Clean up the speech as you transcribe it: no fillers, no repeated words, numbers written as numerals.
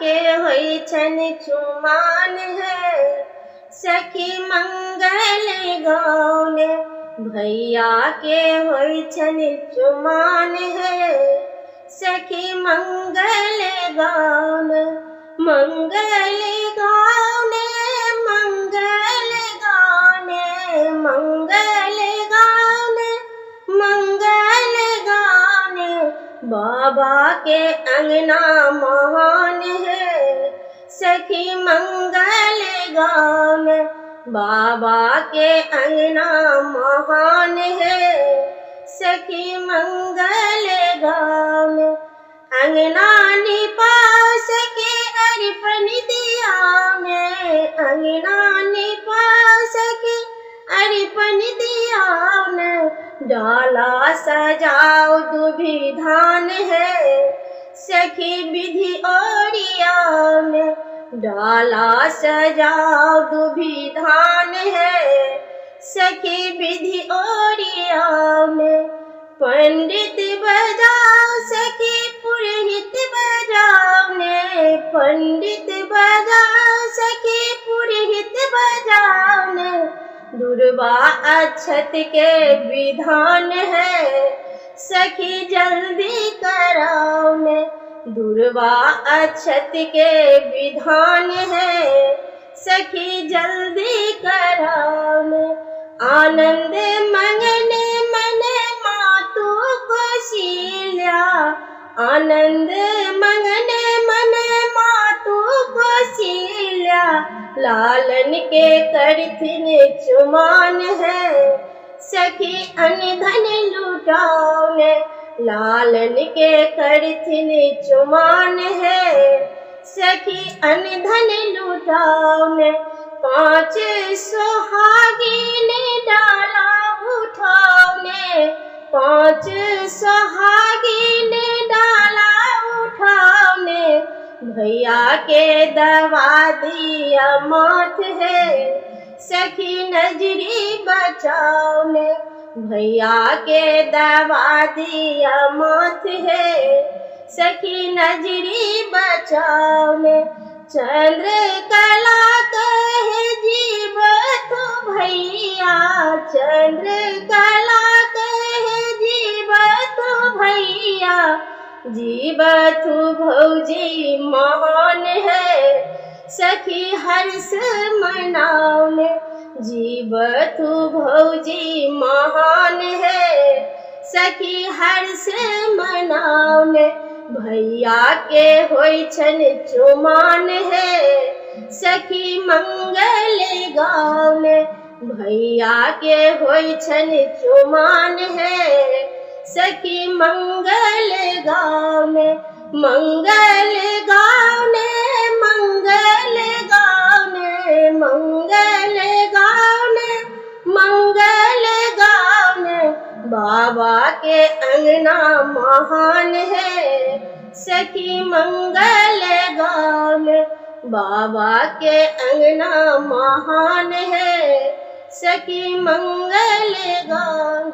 के होइ छनि चुमान हे, सखी मंगल गाउने। भैया के होइ छनि चुमान हे, सखी मंगल गाउने। मंगल गाउने मंगल गाउने मंगल गाउने मंगल गाने। बाबा के अंगना महान है, सखी मंगल गाने। बाबा के अंगना महान है, सखी मंगल गाने। अंगना निपा सके अर्पण दिया ने, अंगना निपा सके अर्पण दिया ने। डाला सजाओ दुभी धान है, सखी विधि ओरियान। डाला सजाओ दुभी धान है, सखी विधि ओरियान। पंडित बजाओ सखी पुरोहित बजाओ ने, पंडित बजाओ सखी पुरोहित बजाओ ने। दुर्वा अक्षत के विधान है, सखी जल्दी कराओ ने। दुर्वा अक्षत के विधान है, सखी जल्दी कराओ ने। आनंद मंगने मन मातु कोशिल्या, आनंद मंगने मन मातु कोशिल्या। लालन के करथिन चुमान है, सखी अनधन लुटाउने। लालन के करथिन चुमान है, सखी अनधन लुटाउने। पाँच सोहागिन डाला उठाउने, पाँच सोहागिन डाला उठाउने। भैया के दवा दिया माथ है, सखी नजरी बचाउने। भैया के दवा दिया माथ है, सखी नजरी बचाउने। चंद्र कला कहे जीव तू भैया, चंद्र कला कहे जीव तू भैया। जीव तू भौजी महान है, सखी हर्ष मनाउने। जीव तू भौजी महान है, सखी हर्ष मनाउने। भैया के होइ छनि चुमान है, सखी मंगल गाउने। भैया के होइ छनि चुमान है, सखी मंगल गाउने। मंगल गाउने मंगल गाउने मंगल गाउने मंगल गाउने। बाबा के अंगना महान है, सखी मंगल गाने। बाबा के अंगना महान है, सखी मंगल गाने।